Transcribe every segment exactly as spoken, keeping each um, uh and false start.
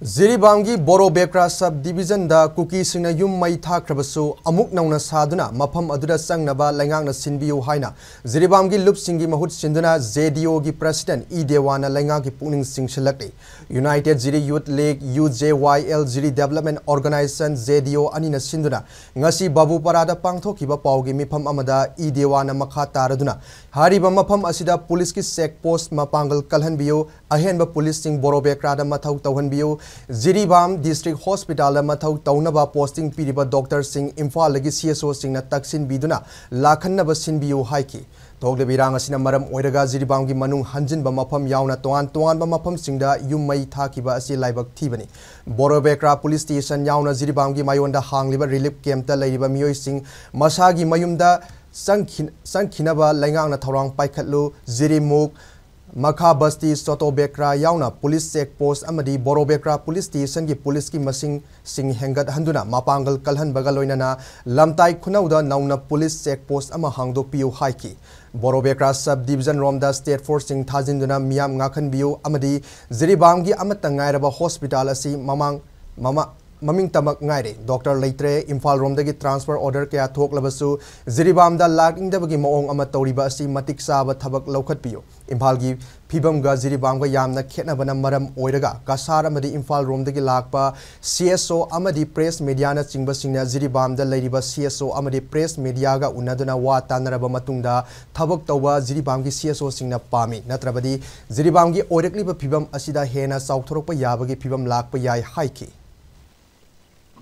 ꯖꯤꯔꯤꯕꯥꯝꯒꯤ ꯕꯣꯔꯣꯕꯦꯀ꯭ꯔꯥ sub ꯗꯤꯕꯤꯖꯟꯗ ꯀꯨꯀꯤꯁꯤꯡꯅ ꯌꯨꯝ ꯃꯩ ꯊꯥꯈ꯭ꯔꯕꯁꯨ ꯑꯃꯨꯛ ꯅꯧꯅ ꯁꯥꯗꯨꯅ ꯃꯐꯝ ꯑꯗꯨꯗ ꯆꯪꯅꯕ ꯂꯩꯉꯥꯛꯅ ꯁꯤꯟꯕꯤꯌꯨ ꯍꯥꯏꯅ ꯖꯤꯔꯤꯕꯥꯝꯒꯤ ꯂꯨꯞꯁꯤꯡꯒꯤ ꯃꯍꯨꯠ ꯁꯤꯟꯗꯨꯅ ꯖꯦ ꯗꯤ ꯑꯣꯒꯤ ꯄ꯭ꯔꯁꯤꯗꯦꯟꯠ ꯏ ꯗꯦꯋꯥꯅ ꯂꯩꯉꯥꯛꯀꯤ ꯄꯨꯛꯅꯤꯡ ꯆꯤꯡꯁꯤꯜꯂꯛꯂꯤ꯫ ꯌꯨꯅꯥꯏꯇꯦꯗ ꯖꯤꯔꯤ ꯌꯨꯊ ꯂꯤꯒ, ꯌꯨ ꯖꯦ ꯋꯥꯏ ꯑꯦꯜ, ꯖꯤꯔꯤ ꯗꯦꯕꯂꯞꯃꯦꯟꯠ ꯑꯣꯔꯒꯅꯥꯏꯖꯦꯁꯟ, ꯖꯦ ꯗꯤ ꯑꯣ ꯑꯅꯤꯅ ꯁꯤꯟꯗꯨꯅ ꯉꯁꯤ ꯕꯥꯕꯨꯄꯥꯔꯥꯗ ꯄꯥꯡꯊꯣꯛꯈꯤꯕ ꯄꯥꯎꯒꯤ ꯃꯤꯐꯝ ꯑꯃꯗ ꯏ ꯗꯦꯋꯥꯅ ꯃꯈꯥ ꯇꯥꯔꯗꯨꯅ ꯍꯥꯏꯔꯤꯕ ꯃꯐꯝ ꯑꯁꯤꯗ ꯄꯨꯂꯤꯁꯀꯤ ꯆꯦꯛ ꯄꯣꯁ꯭ꯠ ꯃꯄꯥꯡꯒꯜ ꯀꯜꯍꯟꯕꯤꯌꯨ, ꯑꯍꯦꯟꯕ ꯄꯨꯂꯤꯁꯁꯤꯡ ꯕꯣꯔꯣꯕꯦꯀ꯭ꯔꯥꯗ ꯃꯊꯧ ꯇꯧꯍꯟꯕꯤꯌꯨ, ꯖꯤꯔꯤꯕꯥꯝ ꯗꯤꯁꯇ꯭ꯔꯤꯛ ꯍꯣꯁꯄꯤꯇꯥꯜꯗ ꯃꯊꯧ ꯇꯧꯅꯕ ꯄꯣꯁꯇꯤꯡ ꯄꯤꯔꯤꯕ ꯗꯣꯛꯇꯔꯁꯤꯡ ꯏꯝꯐꯥꯜꯗꯒꯤ ꯁꯤ ꯑꯦꯁ ꯑꯣꯁꯤꯡꯅ ꯇꯛꯁꯤꯟꯕꯤꯗꯨꯅ ꯂꯥꯛꯍꯟꯅꯕ ꯁꯤꯟꯕꯤꯌꯨ ꯍꯥꯏꯈꯤ꯫ ꯊꯣꯛꯂꯤꯕ ꯏꯔꯥꯡ ꯑꯁꯤꯅ ꯃꯔꯝ ꯑꯣꯏꯔꯒ ꯖꯤꯔꯤꯕꯥꯝꯒꯤ ꯃꯅꯨꯡ ꯍꯟꯖꯤꯟꯕ ꯃꯐꯝ ꯌꯥꯎꯅ ꯇꯣꯉꯥꯟ ꯇꯣꯉꯥꯟꯕ ꯃꯐꯝꯁꯤꯡꯗ ꯌꯨꯝ ꯃꯩ ꯊꯥꯈꯤꯕ ꯑꯁꯤ ꯂꯥꯏꯕꯛ ꯊꯤꯕꯅꯤ꯫ ꯕꯣꯔꯣꯕꯦꯀ꯭ꯔꯥ ꯄꯨꯂꯤꯁ ꯁ꯭ꯇꯦꯁꯟ ꯌꯥꯎꯅ ꯖꯤꯔꯤꯕꯥꯝꯒꯤ ꯃꯥꯌꯣꯟꯗ ꯍꯥꯡꯂꯤꯕ ꯔꯤꯂꯤꯐ ꯀꯦꯝꯞꯇ ꯂꯩꯔꯤꯕ ꯃꯤꯑꯣꯏꯁꯤꯡ ꯃꯁꯥꯒꯤ ꯃꯌꯨꯝꯗ ꯆꯪꯈꯤ-, ꯆꯪꯈꯤꯅꯕ ꯂꯩꯉꯥꯛꯅ ꯊꯧꯔꯥꯡ ꯄꯥꯏꯈꯠꯂꯨ꯫ ꯖꯤꯔꯤꯃꯨꯛ, ꯃꯈꯥ ꯕꯁꯇꯤ, ꯁꯣꯇꯣꯕꯦꯀ꯭ꯔꯥ ꯌꯥꯎꯅ ꯄꯨꯂꯤꯁ ꯆꯦꯛ ꯄꯣꯁ꯭ꯠ ꯑꯃꯗꯤ ꯕꯣꯔꯣꯕꯦꯀ꯭ꯔꯥ ꯄꯨꯂꯤꯁ ꯁ꯭ꯇꯦꯁꯟꯒꯤ ꯄꯨꯂꯤꯁꯀꯤ ꯃꯁꯤꯡꯁꯤꯡ ꯍꯦꯟꯒꯠꯍꯟꯗꯨꯅ ꯃꯄꯥꯡꯒꯜ ꯀꯜꯍꯟꯕꯒ ꯂꯣꯏꯅꯅ ꯂꯝꯇꯥꯏ ꯈꯨꯅꯧꯗ ꯅꯧꯅ ꯄꯨꯂꯤꯁ ꯆꯦꯛ ꯄꯣꯁ꯭ꯠ ꯑꯃ ꯍꯥꯡꯗꯣꯛꯄꯤꯌꯨ ꯍꯥꯏꯈꯤ꯫ ꯕꯣꯔꯣꯕꯦꯀ꯭ꯔꯥ ꯁꯕ ꯗꯤꯕꯤꯖꯟ ꯔꯣꯝꯗ ꯁ꯭ꯇꯦꯠ ꯐꯣꯔꯁꯁꯤꯡ ꯊꯥꯖꯤꯟꯗꯨꯅ ꯃꯤꯌꯥꯝ ꯉꯥꯛꯍꯟꯕꯤꯌꯨ ꯑꯃꯗꯤ ꯖꯤꯔꯤꯕꯥꯝꯒꯤ ꯑꯃꯠꯇ ꯉꯥꯏꯔꯕ ꯍꯣꯁꯄꯤꯇꯥꯜ ꯑꯁꯤ ꯃꯃꯥꯡ, ꯃꯃꯥ-, ꯃꯃꯤꯡꯇꯃꯛ ꯉꯥꯏꯔꯦ꯫ ꯗꯣꯛꯇꯔ ꯂꯩꯇ꯭ꯔꯦ꯫ ꯏꯝꯐꯥꯜ ꯔꯣꯝꯗꯒꯤ ꯇ꯭ꯔꯥꯟꯁꯐꯔ ꯑꯣꯔꯗꯔ ꯀꯌꯥ ꯊꯣꯛꯂꯕꯁꯨ ꯖꯤꯔꯤꯕꯥꯝꯗ ꯂꯥꯛꯅꯤꯡꯗꯕꯒꯤ ꯃꯑꯣꯡ ꯑꯃ ꯇꯧꯔꯤꯕ ꯑꯁꯤ ꯃꯇꯤꯛ ꯆꯥꯕ ꯊꯕꯛ ꯂꯧꯈꯠꯄꯤꯌꯨ꯫ ꯏꯝꯐꯥꯜꯒꯤ ꯐꯤꯕꯝꯒ ꯖꯤꯔꯤꯕꯥꯝꯒ ꯌꯥꯝꯅ ꯈꯦꯠꯅꯕꯅ ꯃꯔꯝ ꯑꯣꯏꯔꯒ ꯀꯁꯥꯔ ꯑꯃꯗꯤ ꯏꯝꯐꯥꯜ ꯔꯣꯝꯗꯒꯤ ꯂꯥꯛꯄ ꯁꯤ ꯑꯦꯁ ꯑꯣ ꯑꯃꯗꯤ ꯄ꯭ꯔꯦꯁ ꯃꯦꯗꯤꯌꯥꯅꯆꯤꯡꯕꯁꯤꯡꯅ ꯖꯤꯔꯤꯕꯥꯝꯗ ꯂꯩꯔꯤꯕ ꯁꯤ ꯑꯦꯁ ꯑꯣ ꯑꯃꯗꯤ ꯄ꯭ꯔꯦꯁ ꯃꯦꯗꯤꯌꯥꯒ ꯎꯅꯗꯨꯅ ꯋꯥ ꯇꯥꯟꯅꯔꯕ ꯃꯇꯨꯡꯗ ꯊꯕꯛ ꯇꯧꯕ ꯖꯤꯔꯤꯕꯥꯝꯒꯤ ꯁꯤ ꯑꯦꯁ ꯑꯣꯁꯤꯡꯅ ꯄꯥꯝꯃꯤ꯫ ꯅꯠꯇ꯭ꯔꯕꯗꯤ ꯖꯤꯔꯤꯕꯥꯝꯒꯤ ꯑꯣꯏꯔꯛꯂꯤꯕ ꯐꯤꯕꯝ ꯑꯁꯤꯗ ꯍꯦꯟꯅ ꯆꯥꯎꯊꯣꯔꯛꯄ ꯌꯥꯕꯒꯤ ꯐꯤꯕꯝ ꯂꯥꯛꯄ ꯌꯥꯏ ꯍꯥꯏꯈꯤ꯫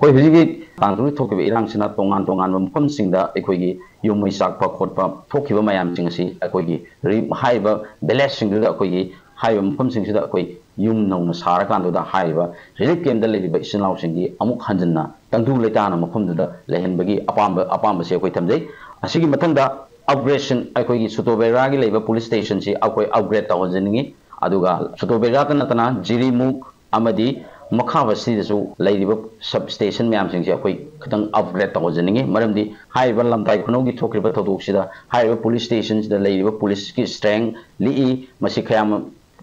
ꯑꯩꯈꯣꯏ ꯍꯧꯖꯤꯛꯀꯤ ꯇꯥꯡ ꯇꯔꯨꯛ ꯊꯣꯛꯈꯤꯕ ꯏꯔꯥꯡꯁꯤꯅ ꯇꯣꯉꯥꯟ ꯇꯣꯉꯥꯟꯕ ꯃꯐꯝꯁꯤꯡꯗ ꯑꯩꯈꯣꯏꯒꯤ ꯌꯨꯝ ꯃꯩ ꯆꯥꯛꯄ ꯈꯣꯠꯄ ꯊꯣꯛꯈꯤꯕ ꯃꯌꯥꯝꯁꯤꯡ ꯑꯁꯤ ꯑꯩꯈꯣꯏꯒꯤ ꯔꯤ-, ꯍꯥꯏꯔꯤꯕ ꯚꯤꯂꯦꯖꯁꯤꯡꯗꯨꯗ ꯑꯩꯈꯣꯏꯒꯤ ꯍꯥꯏꯔꯤꯕ ꯃꯐꯝꯁꯤꯡꯁꯤꯗ ꯑꯩꯈꯣꯏ ꯌꯨꯝ ꯅꯧꯅ ꯁꯥꯔꯀꯥꯟꯗꯨꯗ ꯍꯥꯏꯔꯤꯕ ꯔꯤꯂꯤꯐ ꯀꯦꯝꯞꯇ ꯂꯩꯔꯤꯕ ꯏꯆꯤꯜ ꯏꯅꯥꯎꯁꯤꯡꯒꯤ ꯑꯃꯨꯛ ꯍꯟꯖꯤꯟꯅ ꯇꯪꯗꯨ ꯂꯩꯇꯥꯅ ꯃꯐꯝꯗꯨꯗ ꯂꯩꯍꯟꯕꯒꯤ ꯑꯄꯥꯝꯕ, ꯑꯄꯥꯝꯕꯁꯤ ꯑꯩꯈꯣꯏ ꯊꯝꯖꯩ꯫ ꯑꯁꯤꯒꯤ ꯃꯊꯪꯗ ꯑꯞꯒ꯭ꯔꯦꯗꯁꯟ, ꯑꯩꯈꯣꯏꯒꯤ ꯁꯨꯇꯣꯕꯦꯔꯥꯒꯤ ꯂꯩꯕ ꯄꯨꯂꯤꯁ ꯁ꯭ꯇꯦꯁꯟꯁꯤ ꯑꯩꯈꯣꯏ ꯑꯞꯒ꯭ꯔꯦꯗ ꯇꯧꯍꯟꯖꯅꯤꯡꯉꯤ꯫ ꯑꯗꯨꯒ ꯁꯨꯇꯣꯕꯦꯔꯥꯇ ꯅꯠꯇꯅ ꯖꯤꯔꯤꯃꯨꯛ ꯑꯃꯗꯤ ꯃꯈꯥ ꯕꯁꯇꯤꯗꯁꯨ ꯂꯩꯔꯤꯕ ꯁꯕ ꯁ꯭ꯇꯦꯁꯟ ꯃꯌꯥꯝꯁꯤꯡꯁꯦ ꯑꯩꯈꯣꯏ ꯈꯤꯇꯪ ꯑꯞꯒ꯭ꯔꯦꯗ ꯇꯧꯍꯟꯖꯅꯤꯡꯉꯤ꯫ ꯃꯔꯝꯗꯤ ꯍꯥꯏꯔꯤꯕ ꯂꯝꯇꯥꯏ ꯈꯨꯅꯧꯒꯤ ꯊꯣꯛꯈ꯭ꯔꯤꯕ ꯊꯧꯗꯣꯛꯁꯤꯗ ꯍꯥꯏꯔꯤꯕ ꯄꯨꯂꯤꯁ ꯁ꯭ꯇꯦꯁꯟꯁꯤꯗ ꯂꯩꯔꯤꯕ ꯄꯨꯂꯤꯁꯀꯤ ꯁ꯭ꯇꯔꯦꯡ ꯂꯤꯛꯏ꯫ ꯃꯁꯤ ꯈꯌꯥꯝ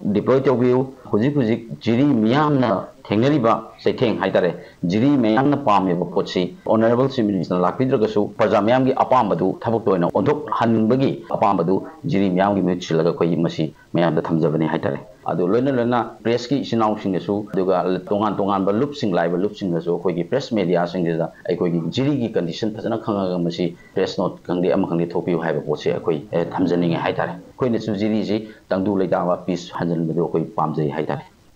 ꯗꯤꯄ꯭ꯂꯣꯏ ꯇꯧꯕꯤꯌꯨ꯫ ꯍꯧꯖꯤꯛ ꯍꯧꯖꯤꯛ ꯖꯤꯔꯤ ꯃꯤꯌꯥꯝꯅ ꯊꯦꯡꯅꯔꯤꯕ ꯆꯩꯊꯦꯡ ꯍꯥꯏꯇꯥꯔꯦ, ꯖꯤꯔꯤ ꯃꯤꯌꯥꯝꯅ ꯄꯥꯝꯃꯤꯕ ꯄꯣꯠꯁꯤ ꯑꯣꯅꯔꯦꯕꯜ ꯆꯤꯐ ꯃꯤꯅꯤꯁꯇꯔꯅ ꯂꯥꯛꯄꯤꯗ꯭ꯔꯒꯁꯨ ꯄ꯭ꯔꯖꯥ ꯃꯤꯌꯥꯝꯒꯤ ꯑꯄꯥꯝꯕꯗꯨ ꯊꯕꯛꯇ ꯑꯣꯏꯅ ꯑꯣꯟꯊꯣꯛꯍꯟꯅꯤꯡꯕꯒꯤ ꯑꯄꯥꯝꯕꯗꯨ ꯖꯤꯔꯤ ꯃꯤꯌꯥꯝꯒꯤ ꯃꯤꯍꯨꯠ ꯁꯤꯜꯂꯒ ꯑꯩꯈꯣꯏ ꯃꯁꯤ ꯃꯌꯥꯝꯗ ꯊꯝꯖꯕꯅꯤ ꯍꯥꯏꯇꯥꯔꯦ꯫ ꯑꯗꯨ ꯂꯣꯏꯅ ꯂꯣꯏꯅ ꯄ꯭ꯔꯦꯁꯀꯤ ꯏꯆꯤꯟ ꯏꯅꯥꯎꯁꯤꯡꯅꯁꯨ, ꯑꯗꯨꯒ ꯇꯣꯉꯥꯟ ꯇꯣꯉꯥꯟꯕ ꯂꯨꯞꯁꯤꯡ, ꯂꯥꯛꯏꯕ ꯂꯨꯞꯁꯤꯡꯗꯁꯨ ꯑꯩꯈꯣꯏꯒꯤ ꯄ꯭ꯔꯦꯁ ꯃꯦꯗꯤꯌꯥꯁꯤꯡꯁꯤꯗ ꯑꯩꯈꯣꯏꯒꯤ ꯖꯤꯔꯤꯒꯤ ꯀꯟꯗꯤꯁꯟ ꯐꯖꯅ ꯈꯪꯉꯒ ꯃꯁꯤ ꯄ꯭ꯔꯦꯁ ꯅꯣꯠ ꯈꯪꯗꯦ ꯑꯃ ꯈꯪꯗꯦ ꯊꯣꯛꯄꯤꯌꯨ ꯍꯥꯏꯕ ꯄꯣꯠꯁꯦ ꯑꯩꯈꯣꯏ, ꯑꯦ, ꯊꯝꯖꯅꯤꯡꯉꯦ ꯍꯥꯏꯇꯥꯔꯦ꯫ ꯑꯩꯈꯣꯏꯅꯁꯨ ꯖꯤꯔꯤꯁꯤ ꯇꯪꯗꯨ ꯂꯩꯇꯥꯕ ꯄꯤꯁ ꯍꯟꯖꯤꯟꯕꯗꯨ ꯑꯩꯈꯣꯏ ꯄꯥꯝꯖꯩ ꯍꯥꯏꯇꯥꯔꯦ꯫